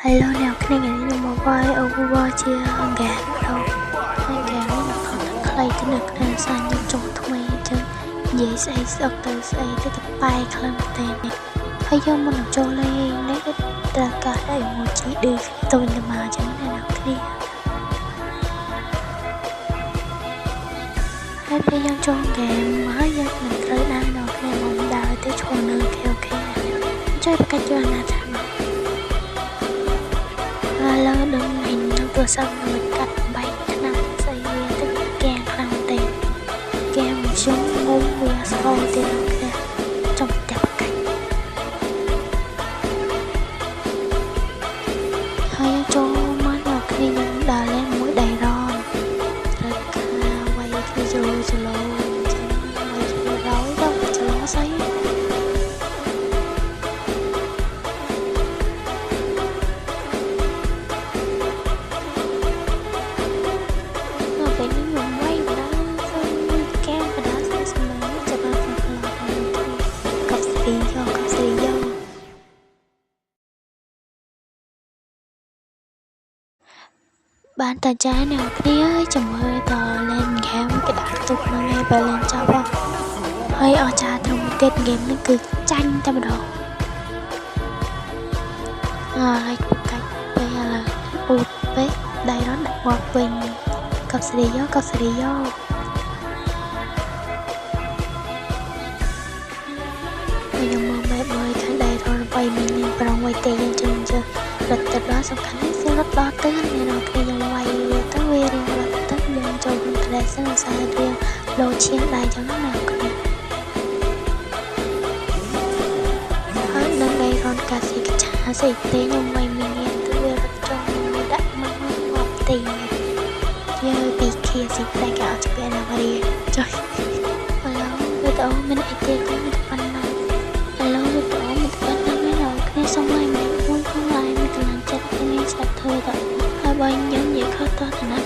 Hello អ្នកគ្នាថ្ងៃនេះខ្ញុំមកវាយ over ជាហ្គេមម្ដងហើយហ្គេមនេះខ្ញុំថតតែខ្លីទៅនៅក្នុងសារខ្ញុំចូលថ្មីអញ្ចឹងនិយាយស្អីស្អុកទៅស្អីទៅទៅបែកខ្លាំងមែនទេហើយយើងមុននឹងចូលលេងនេះត្រូវការដាក់ emoji ឌឺទៅវិញទៅមកអញ្ចឹងណាអ្នកគ្នាហើយពេលយើងចូលហ្គេមហើយយើងមិនត្រូវដើរអ្នកគ្នាមកដើរទៅឈរនៅ OK ជួយប្រកាសជួយអាណាថាមកឥឡូវដឹងមិញនឹងទូរស័ព្ទខ្ញុំកាត់បែកឆ្នាំស្អីវាទៅកៀងខ្លាំងទេកៀងខ្ញុំងុំវាស្គរទៀតអ្នកគ្នាចង់តែប្រកាច់ហើយយើងចូលមកអ្នកគ្នាយើងដើរលេងមួយដៃរនត្រូវការវាយគ្នាជ្រុលជ្រលោចឹងវាយគ្នារយដល់ច្រឡស្អី ដល់ពេលនេះខ្ញុំវាយបណ្ដាទៅកែបណ្ដាស្អីសម្រាប់ចាប់បានខ្លាំងខ្លាំងកប់ស្រីយកកប់ស្រីយកបានតាចាអ្នកគ្នាចាំមើលតលេងហ្គេមគេដាក់ទុកហ្នឹងឯងបើលេងចប់ហើយអស្ចារ្យទៅមួយទៀតហ្គេមហ្នឹងគឺចាញ់តែម្ដងហើយកាច់ពេលឥឡូវអ៊ូតពេកដៃរត់ដាក់ងាប់វិញកប់សេរីយកកប់សេរីយកហើយខ្ញុំមើលបែបមើលខាងដៃរត់បីមីនាប្រងໄວទេយើងជើងជើរត់ទៅដល់សំខាន់នេះគឺរត់ដល់ទៅអ្នកនរគ្នាយើងវាយវាទៅវារៀងរត់ទៅយើងចូលក្នុងត្រេសិនសាររៀងលោឈៀងដៃចឹងណាគ្នាហើយនឹងដៃរត់កាស៊ីកឆាស្អីទេខ្ញុំវាយមីនាទៅវារត់ចង់មួយដាក់មកងាប់ទេយើពីខៀស៊ីតែគេអត់ជាណាវរីចុះឥឡូវវីដេអូមានអីទេក៏មានតែប៉ុណ្ណឹងឥឡូវវីដេអូមានតែប៉ុណ្ណឹងឯងគ្នាសូមឲ្យម្នាក់មួយផងឲ្យមានកម្លាំងចិត្តគ្នាស្ដាប់ធ្វើទៅហើយបើខ្ញុំនិយាយខុសតោះតាណា